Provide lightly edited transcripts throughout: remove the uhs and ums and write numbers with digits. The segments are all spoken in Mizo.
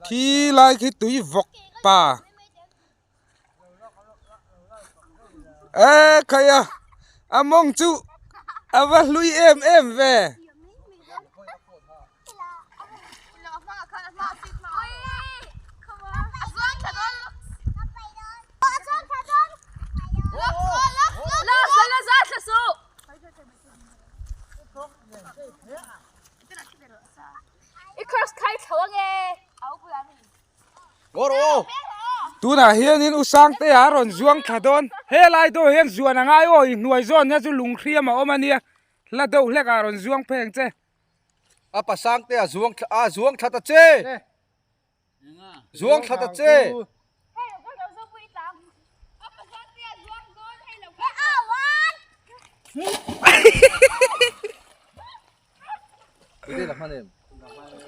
Khi lai khi tui vawk pa e khai a a mawng chu a va hlui em em ve. Tunah hianin u Sangtea a rawn zuang thla dawn helai dawh hian zuan a ngai aw i hnuai zawn hian chu lung hriam a awm a nia hla deuh hlek ah a rawn zuang phei ang che. A pa Sangtea zuang thla a zuang thla ta che zuang thla ta che.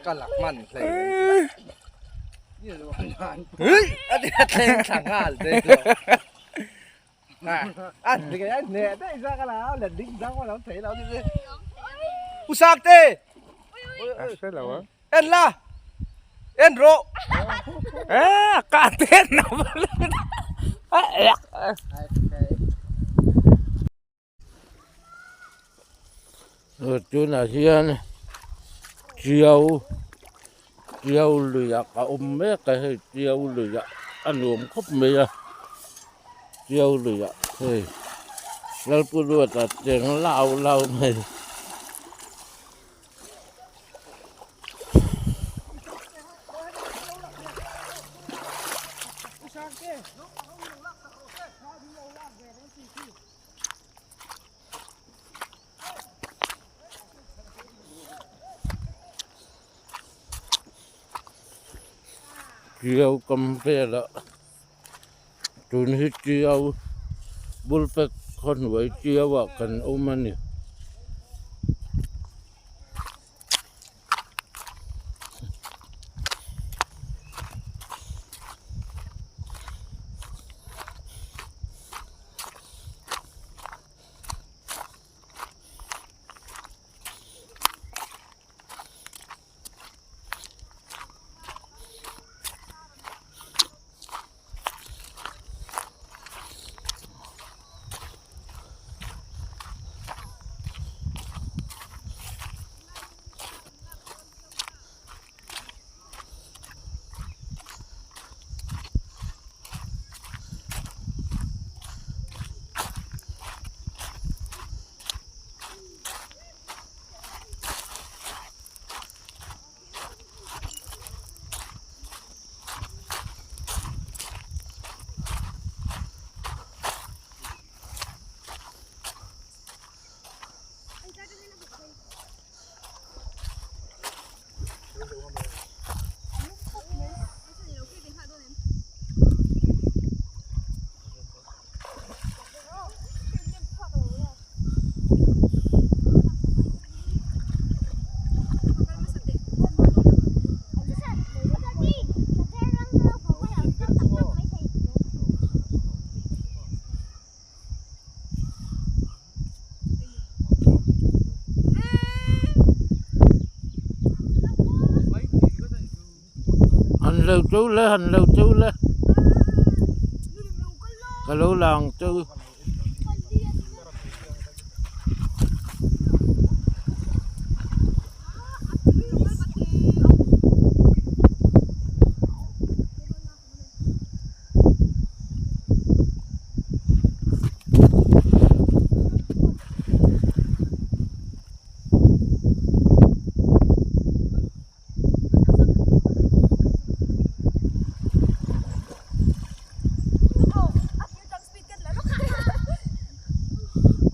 Ka lak hman hlei a ti a thleng thla nghal te U Sangte en la en rawh ka ten Tunah hian tiau tiau luiah a awm mek a hei tiau luiah a nuam khawp mai a tiau luiah hei Lalpuruata cheng lau lau mai. Tiau kam velah tun hi tiau bul fek khaw hnuai tiau ah kan awm a ni. Han lo chu le han lo chu le ka lo lang chu.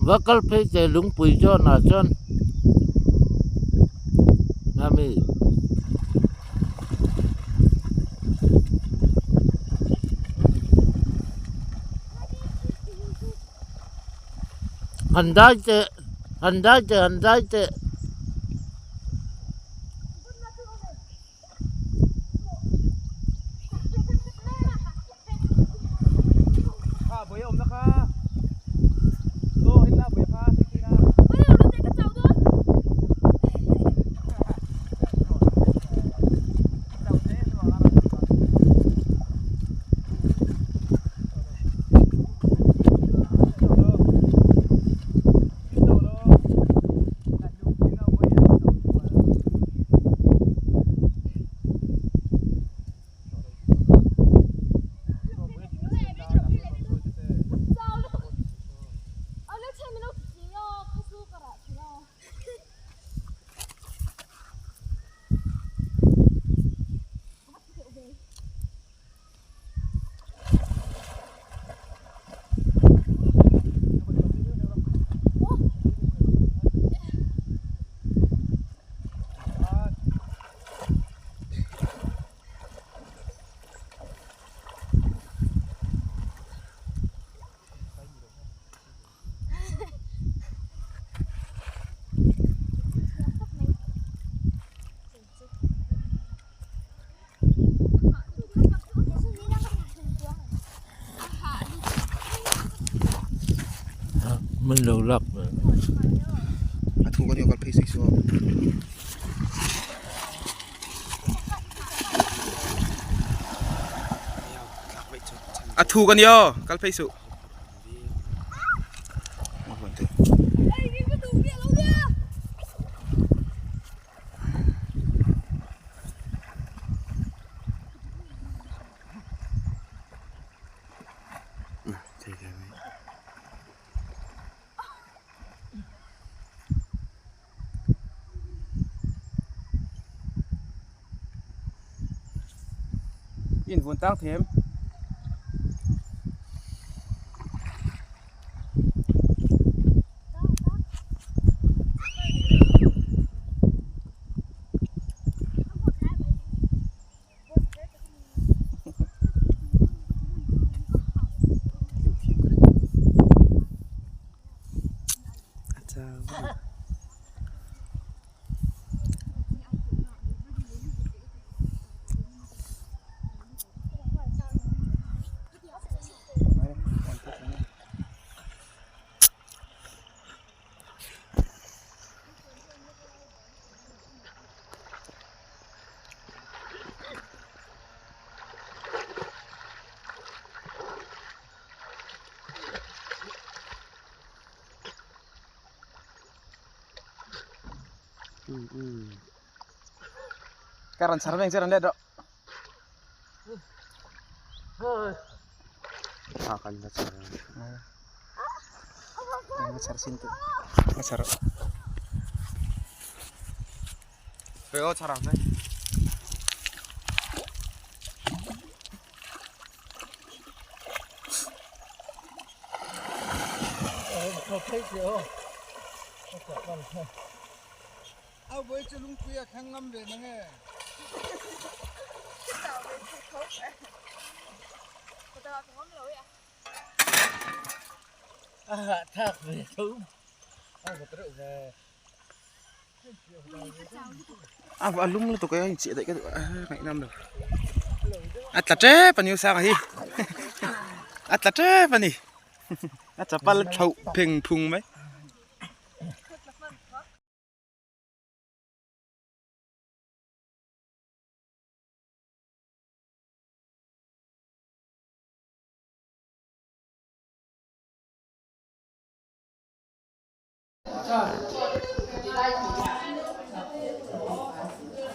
Va kal phei che lungpui zawn ah chuan ami han dai teh han dai teh han dai teh. Min lo lak ve. A thu kan kal phei sei saw. A thu kan yo kal phei suh. In vun tang them. Ka rawn chhar veng che rawn let rawh. Va chhar sin teh. Va chhar rawh. A lum lutuk e a inchiah daih ka duh a ngaihnawm lo a tla tep a ni usanga hi a tla tep a ni a chapal thlauh pheng phung mai.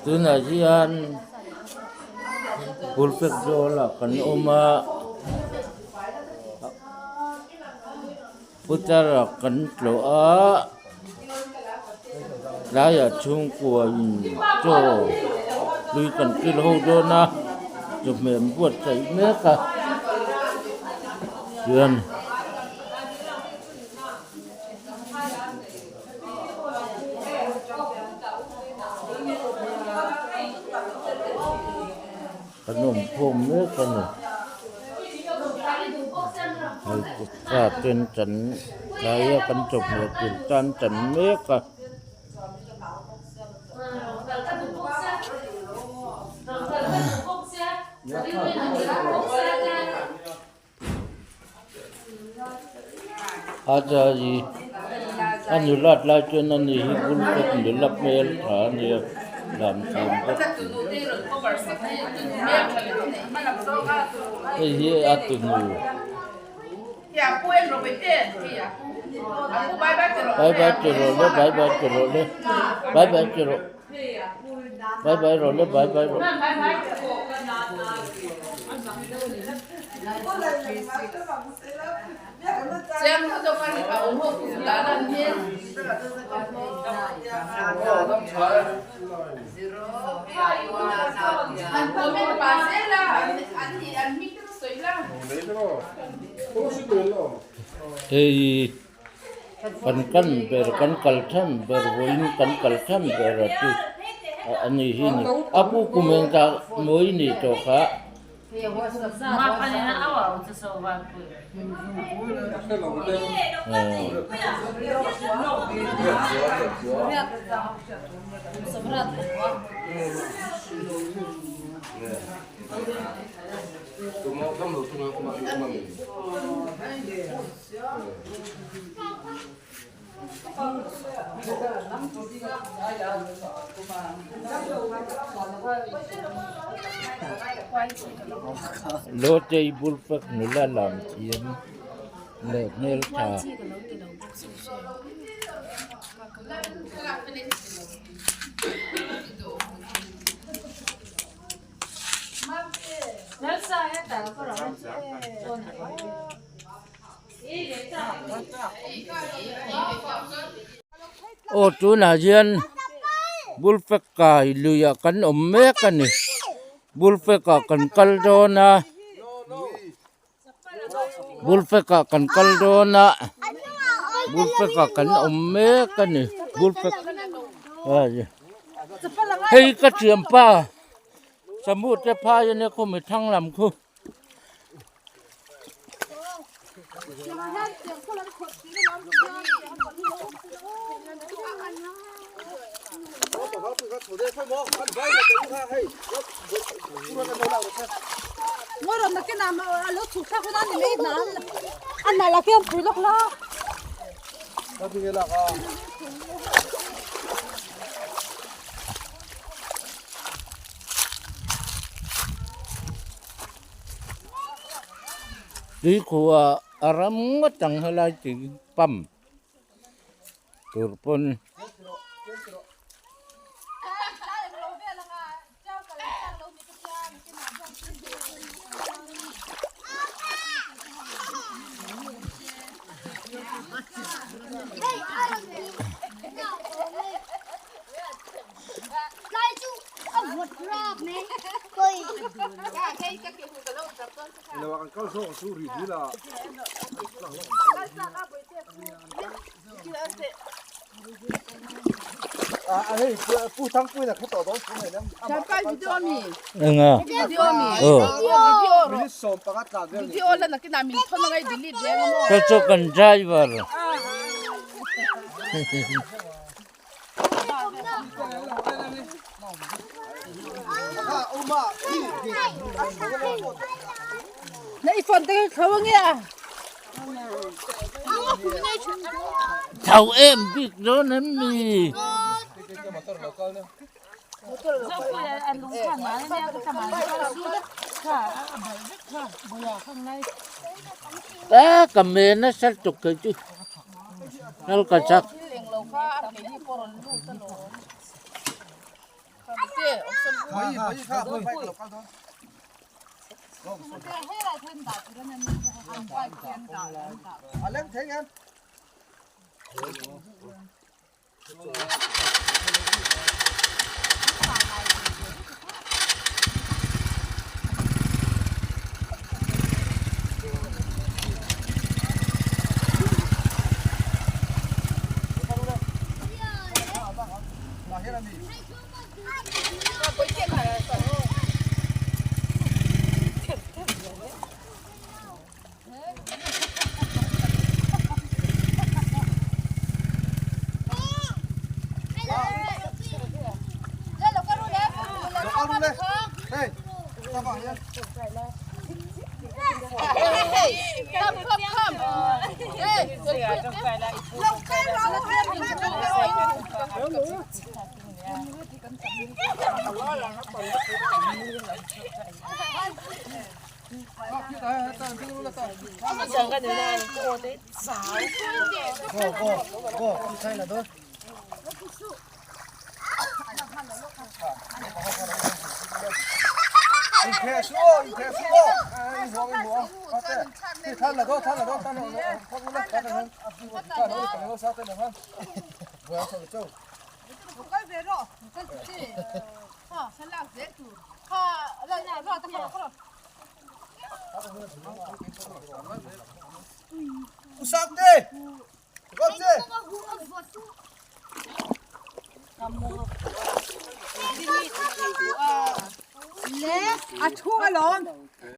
Tunah hian pulpit zawlah kan awm a putara kan tlawh a tlaiah chhungkua in chaw tui kan kil ho dawn a chawhmeh an buatsaih mek a chuan. Kan awm khawm mek a ni. Hei kutka ten tan tlaia kan chawhmeh tur tan tan mek a. A zai a nulat lai chuan ani hi bul kawt nula hmel tha a nia lam thiam bawk si hei hi a tunu bye bye ti rawh le bye bye ti rawh le bye bye ti rawh. Bye bye rawh le bye bye rawh. Hei. Kan kan ber kan kal than ber vawiin kan kal than ber a chu a ni hi ni a pu kum eng ta mawi ni tawh kha. Lotei bul fek nula lam thiam leh hmeltha. Aw tunah hian Bulfek kai luiah kan awm mek a ni Bulfek ah kan kal dawn a Bulfek ah kan kal dawn a Bulfek ah kan awm mek a ni Bulfek hei ka thianpa Samu te phai a nia khumi thlang lam khu. Tuikhuah a ram ngawt ang helai tih pump tur pawn. Enga aw chu chu kan driver. Chho em bik dawn em ni? A ka men nasa tuk thei chu kal ka chak. A thu alawm.